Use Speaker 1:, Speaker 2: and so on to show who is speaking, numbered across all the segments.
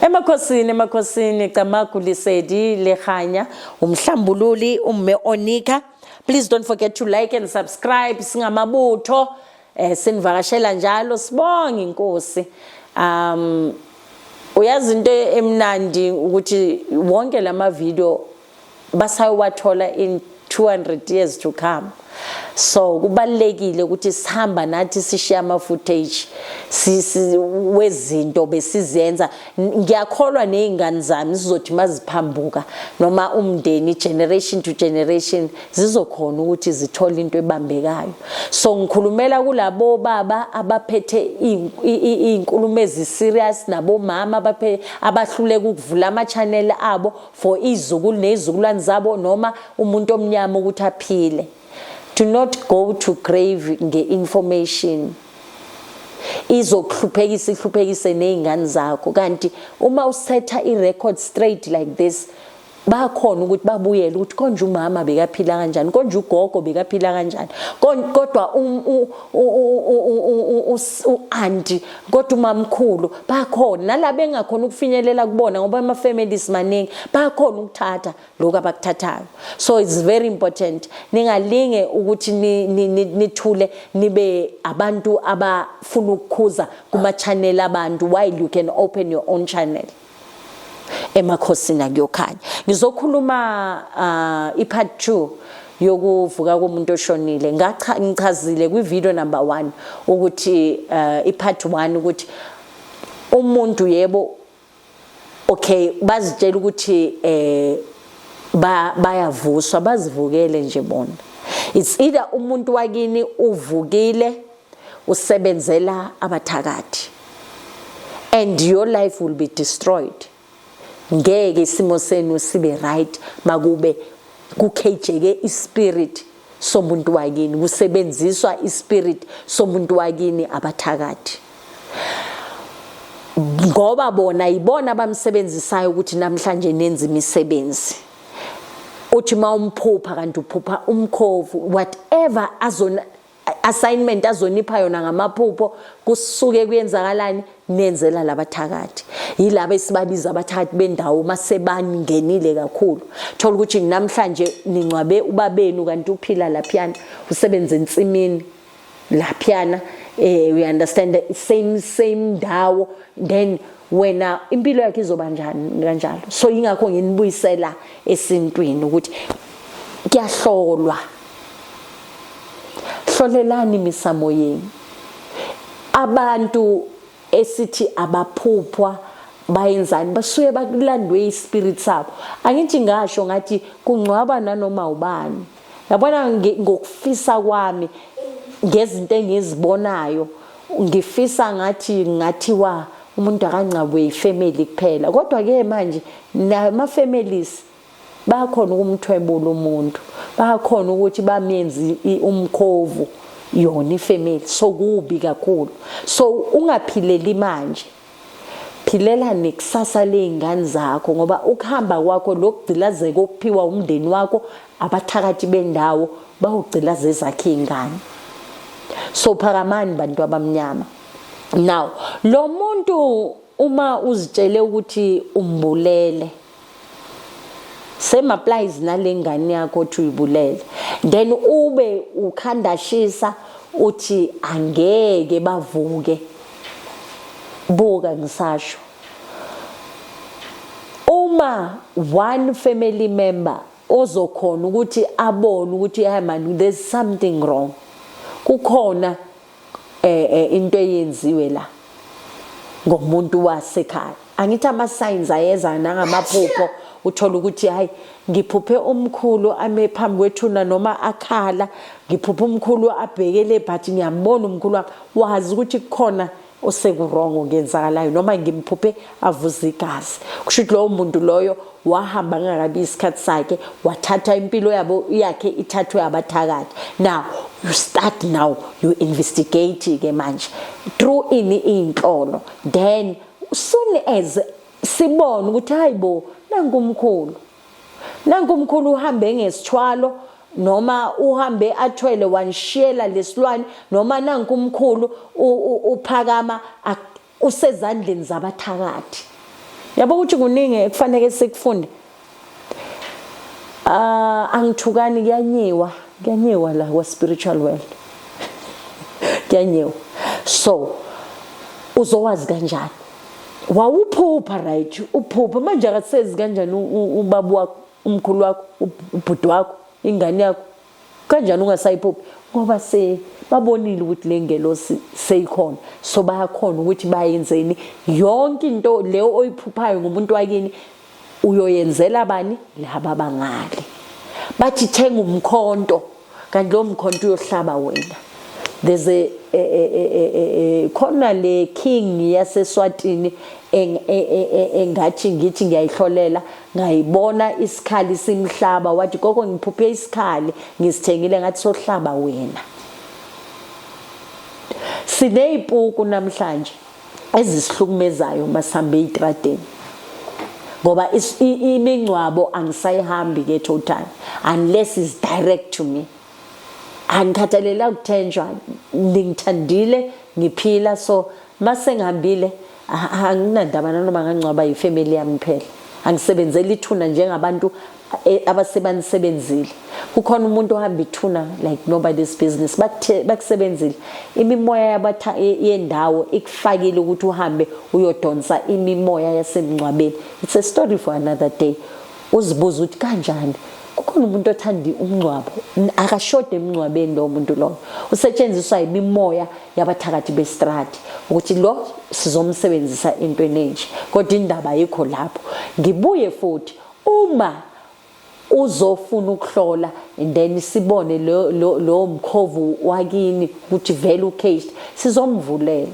Speaker 1: Emakhosini, emakhosini, Camagu, Lesedi Lekhanya, umhlambululi umme Onika. Please don't forget to like and subscribe. Singamabutho sinivakashela njalo, sibonge inkosi. Uyazi into emnandi ukuthi wonke lama video basayowathola in 200 years to come. So kubalekile ukuthi sihamba nathi sishiya ama footage wezinto besizenza. Ngiyakholwa nezingane zami sizothi maziphambuka noma umndeni, generation to generation, zizokhona ukuthi zithole into ebambekayo. So ngikhulumela kulabo baba abaphethe izinkulumo ezi-serious nabomama abahluleka ukuvula ama channel abo for izukulu nezizukulwane zabo noma umuntu omnyama ukuthi aphile. Do not go to grave nge-information izokuhluphekisa, ihluphekise nezingane zakho. Kanti uma usetha i-record straight like this, bakhona ukuthi babuyele ukuthi konje umama bekaphila kanjani, konje ugogo bekaphila kanjani, kodwa u-aunty, kodwa umamkhulu. Bakhona nalabo engakhona ukufinyelela kubona ngoba ama-families maningi, bakhona ukuthatha lokhu abakuthathayo. So it's very important, ningalinge ukuthi nithule nibe abantu abafuna ukukhuza kuma-channel abantu while you can open your own channel. Emakhosini akuyokhanya. Ngizokhuluma i-part 2 yokuvuka komuntu oshonile. Ngichazile kwi-video number 1 ukuthi i-part 1 ukuthi umuntu, yebo, okay, bazitshela ukuthi bayavuswa, bazivukele nje bona. It's either umuntu wakini uvukile, usebenzela abathakathi, and your life will be destroyed. Ngeke isimo senu sibe right makube kukhejeke ispirit somuntu wakini, kusebenziswa ispirit somuntu wakini abathakathi, ngoba bona yibona abamsebenzisayo ukuthi namhlanje nenze imisebenzi. Uthi mawumphupha kanti uphupha umkhovu, whatever azona assignment azonipha yona ngamaphupho, kusuke kuyenzakalani, nenzela labathakathi. Yilabo esibabiza abathakathi bendawo. Masebangenile kakhulu, thola ukuthi namhlanje ningcwabe ubabenu kanti uphila laphiyana, usebenza ensimini laphiyana, we understand, same ndawo. Then wena impilo yakhe izoba njani kanjalo? So ingakho nginibuyisela esintwini ukuthi kuyahlolwa. Hlolelani imisamo yenu. Abantu esithi abaphuphwa bayenzani, basuke bakulandwe ispirit sabo. Angithi ngasho ngathi kungcwaba nanoma ubani. Yabona, ngokufisa kwami, ngezinto engizibonayo, ngifisa ngathi ngathiwa umuntu akangcwabwe ifamily kuphela. Kodwa ke manje nama families bakhona ukumthwebula umuntu, bakhona ukuthi bamenze umkhovu yona ifamily. So kubi kakhulu. So ungaphileli manje, philela nekusasa ley'ngane zakho, ngoba ukuhamba kwakho lokugcilazeka okuphiwa umndeni wakho abathakathi bendawo bawugcilaza ezakhe iy'ngane. So phakamani, bantu abamnyama. Now lo muntu, uma uzitshele ukuthi umbulele, same applies nale ngane yakho othi uyibulele, then ube ukhanda shisa uthi angeke bavuke. Buka, ngisasho, uma one family member ozokhona ukuthi abone ukuthi hey man, there's something wrong, kukhona into eyenziwe la ngomuntu wasekhaya. Angithi ama signs ayeza nangamaphupho. Uthola ukuthi hayi, ngiphuphe umkhulu ame phambi kwethuna noma akhala, ngiphuphe umkhulu abhekele, but ngiyambona umkhulu wami. Wazi ukuthi kukhona osekuwrong ngenzakalayo, noma ngimphuphe avuza igazi, kusho ukuthi lowo muntu loyo wahamba ngakabi isikhathi sakhe, wathatha impilo yabo yakhe ithathwe abathakathi. Now you start, now you investigate ke manje through ini, inhlolo. Then soon as sibone ukuthi hayibo, nangu umkhulu, nangu umkhulu uhambe ngesithwalo noma uhambe athwele wanishiyela lesilwane, noma nanku umkhulu uphakama usezandleni zabathakathi. Yabo ukuthi kuningi ekufanele sikufunde. Ah, angithukani, kuyanyiwa, kuyanyiwa la kwa spiritual world, kuyanyiwa. So uzowazi kanjani? Wawuphupha, right? Uphupha manje akasezi kanjani ubaba wakho, umkhulu wakho, ubhuti wakho, ingane yakho? Kanjani ungasayiphuphi? Ngoba se babonile ukuthi le ngelosi seyikhona, so bayakhona ukuthi bayenzeni yonke into leyo oyiphuphayo ngomuntu wakini. Uyoyenzela bani laba bangale? Bathi thenga umkhonto, kanti lo mkhonto uyohlaba wena. There's a khona le king yaseSwatini engathi ngithi ngiyayihlolela, ngayibona isikhali simhlaba. Wathi, "Gogo, ngiphuphe isikhali, ngisithengile." Ngathi sohlaba wena. Sineyipuku namhlanje ezisihlukumezayo masihambe ey'tradeni, ngoba imingcwabo angisayihambi ke total unless is direct to me. Angikhathalela ukuthenjwa, ningithandile ngiphila, so mase ngihambile anginandaba nanoma ngangcwaba yifamily yami kuphela. Angisebenzeli ithuna njengabantu abasebanisebenzile. Kukhona umuntu ohamba ithuna like nobody's business. Bakusebenzile, imimoya yendawo ikufakile ukuthi uhambe uyodonsa imimoya yasemngcwabeni. It's a story for another day. Uzibuza ukuthi kanjani kukhona umuntu othanda umngcwabo, akashode emngcwabeni. Lowo muntu loyo usetshenziswa imimoya yabathakathi bestradi ukuthi lo sizomsebenzisa into enenje, kodwa indaba ayikho lapho. Ngibuye futhi, uma uzofuna ukuhlola and then sibone lo lo mkhovu wakini ukuthi vele ucaged, sizomvulela.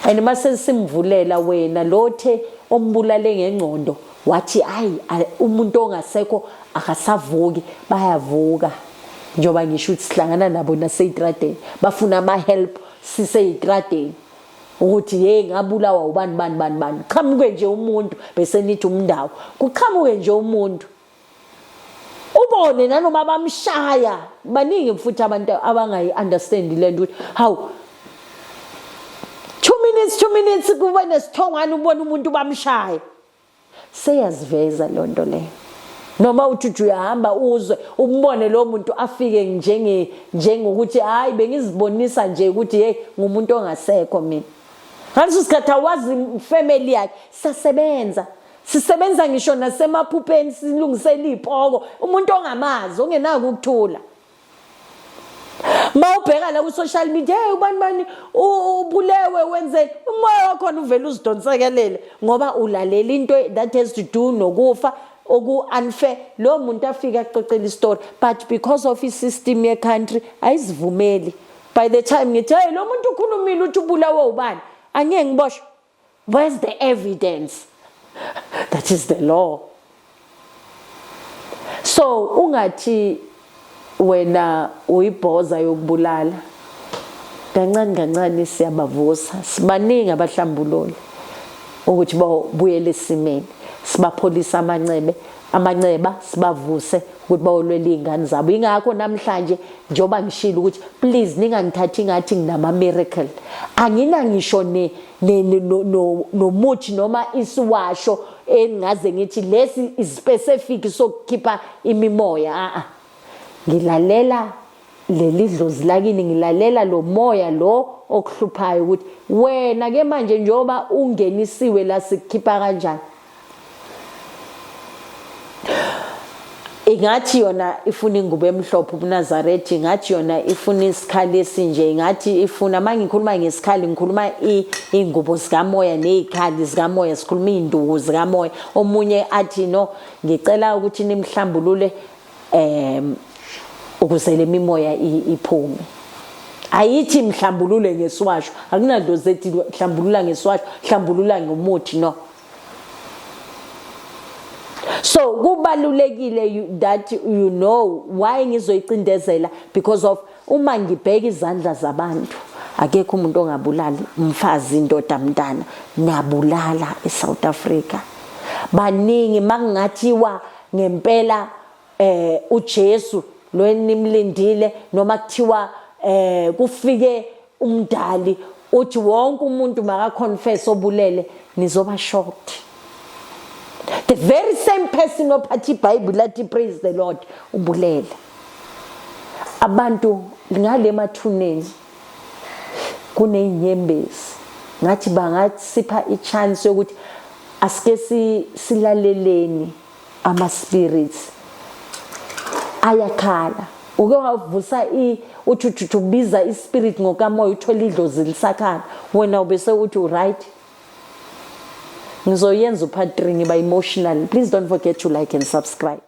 Speaker 1: And mase simvulela, wena lothe ombulale ngengqondo wathi hayi, umuntu ongasekho akasavuki, bayavuka. Njengoba ngisho ukuthi sihlangana nabo naseyitradeni, bafuna ama-help siseyitradeni ukuthi hey, ngabulawa ubani bani bani bani. Qhamuke nje umuntu bese nithi umndawo, kuqhamuke nje umuntu ubone nanoma bamshaya. Baningi futhi abantu abangayi-understand le nto ukuthi hawu, 2 minutes, 2 minutes kube nesithongwane, ubone umuntu bamshaya. Seyaziveza loo nto leyo. Noma uthi uthi uyahamba, uzwe umbone lo muntu afike njengokuthi hayi, bengizibonisa nje ukuthi hey, ngumuntu ongasekho mina. Ngaleso sikhathi awazi family yakhe. Sasebenza, sisebenza ngisho nasemaphupheni, silungisela iy'poko umuntu ongamazi, ongenako ukuthula. Ma ubheka la ku-social media, hey, ubani bani ubulewe, wenzeni, umoya wakhona uvele uzidonsekelele ngoba ulalela into that has to do nokufa oku-unfair. Lowo muntu afike axoxele istory, but because of i-system ye-country ayizivumeli. By the time ngithi, "Hey, lo muntu ukhulumile ukuthi ubulawe ubani," angeke ngiboshwe. Where's the evidence? That is the law. So ungathi wena uyibhoza yokubulala. Kancane kancane siyabavusa, sibaningi abahlambulula ukuthi bawubuyele esimeni, sibapholisa amancebe, amanceba, sibavuse ukuthi bawolwela iy'ngane zabo. Ingakho namhlanje njengoba ngishilo ukuthi please ningangithathi ngathi nginama-miracle. Angina ngisho nomuthi noma isiwasho engingaze ngithi lesi specific sokukhipha imimoya. A ngilalela leli dlozi lakini, ngilalela lo moya lo okuhluphayo ukuthi wena ke manje njengoba ungenisiwe la, sikukhipha kanjani. Ingathi yona ifuna ingubo emhlophe ubuNazaretha, ingathi yona ifuna isikhali esinje, ingathi ifuna, uma ngikhuluma ngesikhali ngikhuluma iy'ngubo zikamoya ney'khali zikamoya, sikhuluma iy'nduku zikamoya. Omunye athi, "No, ngicela ukuthi nimhlambulule ukuze le mimoya iphume." Ayithi mhlambulule ngesiwasho, akunadlozi ethi hlambulula ngesiwasho, hlambulula ngomuthi, no. So kubalulekile that you know why ngizoyicindezela, because of uma ngibheka izandla zabantu, akekho umuntu ongabulali umfazi, indoda, mntana. Niyabulala eSouth Africa, baningi. Makungathiwa ngempela uJesu lo enimlindile, noma kuthiwa kufike umdali uthi wonke umuntu maka confess obulele, nizoba shocked. very same person ophatha iBhayibheli athi praise the Lord ubulele abantu ngale mathuneni. Kunezinyembezi, ngathi bangasipha i-chance yokuthi asike silaleleni ama spirits ayakhala. Uke wavusa i uthi uthi ubiza i-spirit ngokamoya, uthola idlozi lisakhala, wena ubese uthi right, ngizoyenza u-part 3. Ngiba emotional. Please don't forget to like and subscribe.